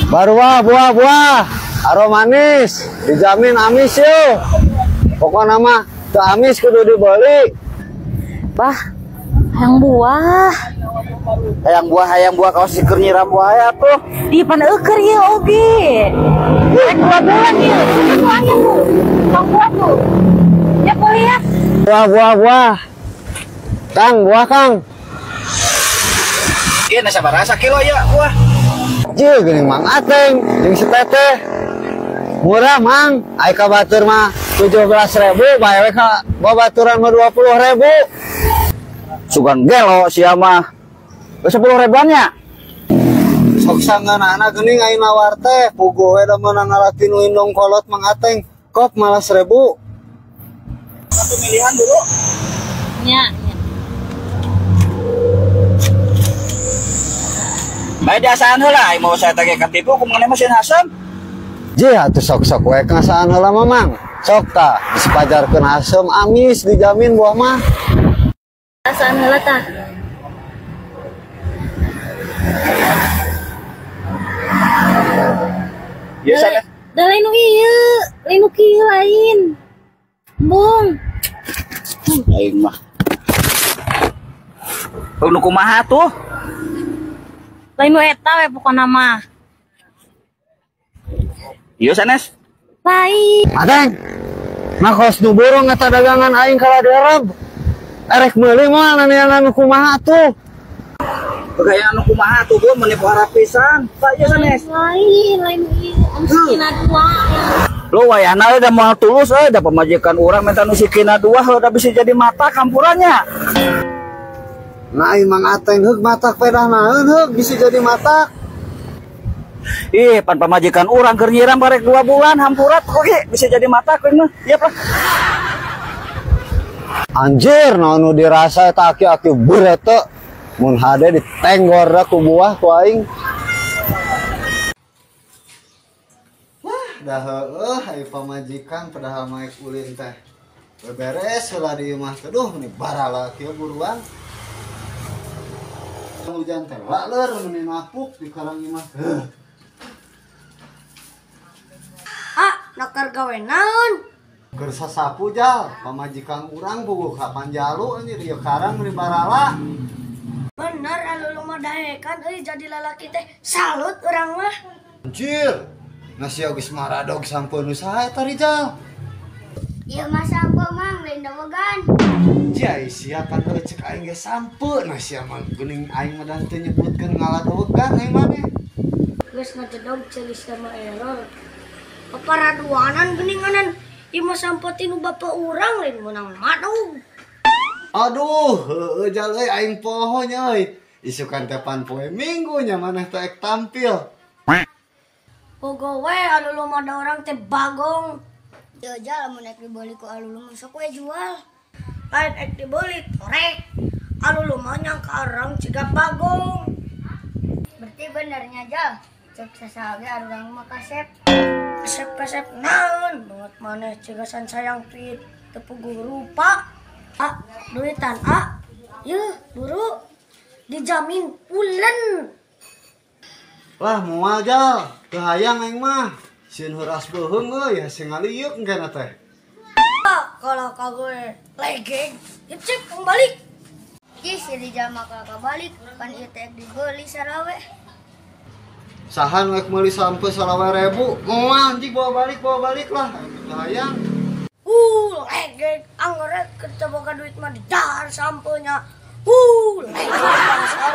Baruah buah-buah aromanis dijamin amis yuk. Pokoknya mah teu amis kudu dibeli. Bah, hayang buah. Hayang buah kawas keur nyiram wae atuh. Di pan eueur ieu oge. Rek 2 bulan ieu. Itu aya tuh. Tong buah tuh. Ya kuliah. Buah. Kang, buah Kang. Ieu na sabaraha sakilo ya buah? Jeung geuning Mang Ateng jeung si Teteh. Murah Mang, ai ka batur mah 17.000, bae we ka babaturan mah 20.000. Sugan gelo sia mah. 10 ribuan nya. Sok sangeunahna geuning ai nawar teh, puguh we da meunang ngalaki nu indong kolot Mang Ateng, kop malah 1.000. Satu pilihan dulu. Nya. Bae diasaan heula, ai mau saya teh katipu kumaha mah sieun hasem. Jih atuh sok-sok we ngasaan heula mah Mang. Sok tah disepajarkeun hasem amis dijamin buah mah. Asaan heula tah. Ieu sana. Da lain nu ieu, lain nu kieu lain. Embung. Aing mah. Nu kumaha tuh? Lain nu eta we pokona mah. Ieu sanes. Lain. Ateng. Mah kos nu burung eta dagangan aing kala diarab. Erek meuli moal nanian nu kumaha tuh. Gaya nu kumaha tuh gua meuni pohara pisan. Pak ieu sanes. Lain ieu anu sikina dua. Lo wayahna da moal tulus euy da pamajikan urang minta nu sikina dua heuh da bisa jadi mata kampurannya. Nah, Mang Ateng heug matak pedah naeun heug bisa jadi matak. Ih, pan pamajikan urang keur nyiram karek 2 bulan hampurat kok ge bisa jadi matak mah. Ieu lah. Anjir, naon nu dirasa eta aki-aki berete. Mun hade ditenggor da ku buah ku aing. Wah, dah heueuh ai pamajikan padahal maek ulin teh. Beberes heula di imah teh duh meni barala kieu buruan. Hujan teh laler meni napuk di karang imah. Ah, nakar gawe naon? Keur sasapu jal, pamajikan urang puguh ka panjalu anjir ieu karang meni barala. Bener anu mah daekan euy jadi lalaki teh salut urang mah. Anjir, nasi geus maradog sampeun nu saha eta Rijal? Ieu mah sampe Mang lain dawegan. Jai sia pan heuh cek aing ge sampe nah sia mah geuning aing mah dan teu nyebutkeun ngaladewegan aing maneh. Geus ngajedog celis sama error. Paparaduanan geuninganan ieu mah sampe tinu bapa urang lain meunang madog. Aduh, heueuh jal euy aing poho nya euy. Isukan teh pan poe Minggu nya maneh teh ek tampil. Pogo we anu lu mah da urang teh bagong. Ieu jal lamun ek dibeli ku alulu mah sok we jual. Lain ek dibeli torek. Alulu mah nyangka arang ciga bagong. Berarti benernya jal. Cek sasaha ge arurang mah kasep. Kasep-kasep naon banget maneh ciga sayang duit teu puguh rupa. Ah, duitan ah. Yeuh, buru. Dijamin ulen. Lah moal jal, teu hayang aing mah. Sieun heuras beuheung euy, hese ngalieuk engkena teh. Kalau ka gue legeng, cip balik. Ih, si Rijal mah balik, pan ieu teh dibeli sarawe. Saha nu ek meuli sampe 20.000? Moal anjing bawa balik lah. Teu hayang. Legeng, angger keur boga duit mah didahar sampeunya. Legeng pasar.